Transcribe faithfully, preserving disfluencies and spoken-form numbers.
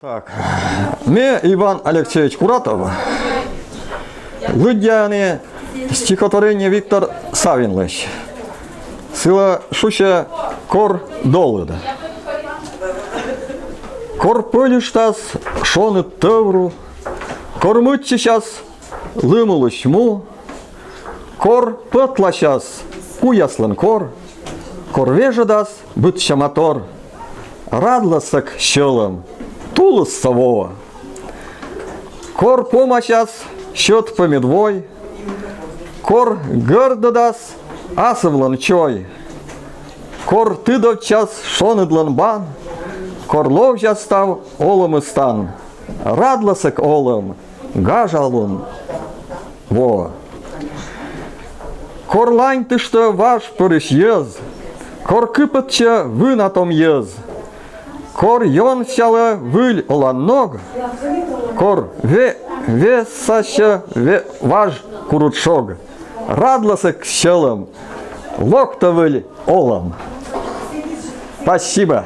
Так, ме, Иван Алексеевич Куратов, лыддя ӧні стихотворение Виктор Савинлысь. Сылы шусьӧ «Кор долыд». Кор пӧльыштас шоныд тӧвру, кор мыччысяс лым улысь му, кор пӧтласяс пуяслӧн кор, кор вежӧдас быдсяма тор. Радлӧ сэк, сьӧлӧм, тулысса воӧ. Кор помасяс сьӧд пӧмӧд вой, кор гӧрдӧдас асывлӧн чой, кор тыдовтчас шоныдлӧн бан, кор ловзяс став олӧмыс тан. Радлӧ сэк, олӧм, гажалун воӧ. Кор ланьтыштӧ важ пӧрысь йӧз, кор кыпӧдчӧ вына том йӧз, кор ёнсялӧ выль олан ног, кор ве-, весасьӧ ве-, важ курыд шог. Радлӧ сэк, сьӧлӧм, локтӧ выль олӧм. Спасибо.